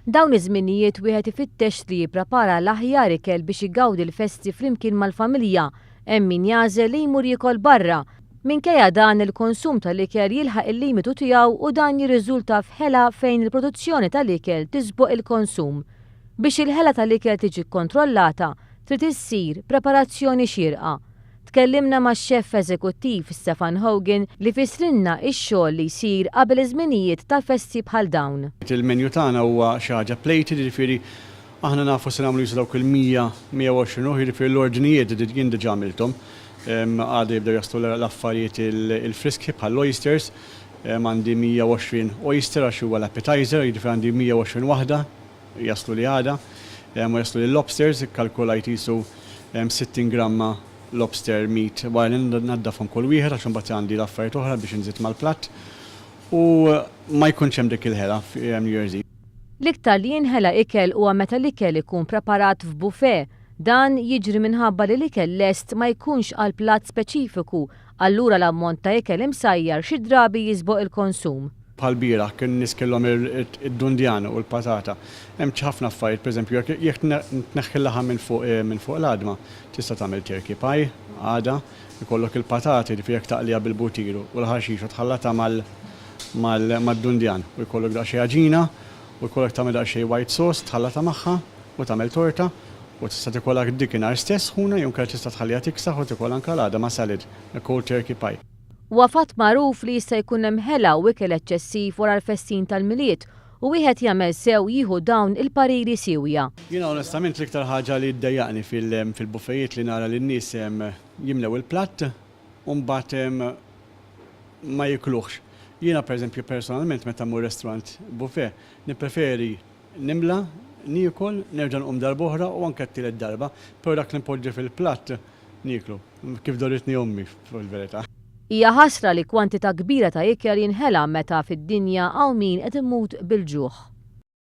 Dawn iż-żminijiet wieħed ifittex li jipprepara l-aħjar ikel biex igawdi l-festi flimkien mal-familja. Hemm min jagħżel li jmur jiekol barra. Minkejja dan, il-konsum tal-ikel jilħaq il-limitu tiegħu u dan jirriżulta f'ħela fejn il-produzzjoni tal-ikel tisboq il-konsum. Biex il-ħela tal-ikel tiġi kkontrollata, trid issir preparazzjoni xierqa. Tkellimna max-Chef Eżekuttiv Stefan Hogan li fissrilna x-xogħol li jsir qabel iż-żminijiet tal-festi bħal dawn. Il-menu tagħna huwa xi ħaġa plated, jiġifieri aħna nafu se nagħmlu qisu dawk il-100, 120 ruħ, jiġifieri l-ordnijiet jien diġà għamilthom. Għada jibdew jaslu l-affarijiet il-friski bħall-oysters, għandi 120 oyster għax huwa l-appetizer, jiġifieri għandi 120 waħda jaslu li għada. U jaslu li lobsters, ikkalkulajt qisu 60 gramma lobster meat wara li naddafhom kull wieħed għax imbagħad għandi l-affarijiet oħra biex inżid mal-platt. U ma jkunx hemm dik il-ħela New Year's Eve. L-iktar li jinħela ikel huwa meta l-ikel ikun preparat f'buffet. Dan jiġri minħabba li l-ikel lest ma jkunx għal platt speċifiku, allura l-ammont ta' ikel imsajjar xi drabi jisboq il-konsum. Bħal bieraħ kien nies kellhom id-dundjan u l-patata. Hemm ħafna affarijiet, pereżempju jekk jekk tneħħi l-laħam minn fuq minn fuq l-għadma, tista' tagħmel turkey pie għada, ikollok il-patata, jiġifieri jekk taqliha bil-butir u l-ħaxix u tħallatha mal mal mad-dundjan u jkollok daqsxejn għaġina u jkollok tagħmel daqsxejn white sauce tħallatha magħha u tagħmel torta u tista' tikolha dikinhar stess sħuna jew inkella tista' tħalliha tiksaħ u tikolha anke l-għada ma' salad, a cold turkey pie. Huwa fatt magħruf li jista' jkun hemm ħela u ikel eċċessiv wara l-festin tal-Milied u wieħed jagħmel sew jieħu dawn il-pariri siewja. Jiena onestament l-iktar ħaġa li ddejjaqni fil-buffejiet li nara lin-nies jimlew il-platt u mbagħad ma jikluhx. Jiena pereżempju personalment meta mmur restaurant buffet nippreferi nimla, niekol, nerġa' nqum darb'oħra u anke t-tielet darba, però dak li npoġġi fil-platt nieklu. Kif doritni ommi fil-verità. Hija ħasra li kwantità kbira ta' ikel jinħela meta fid-dinja hawn min qed imut bil-ġuħ.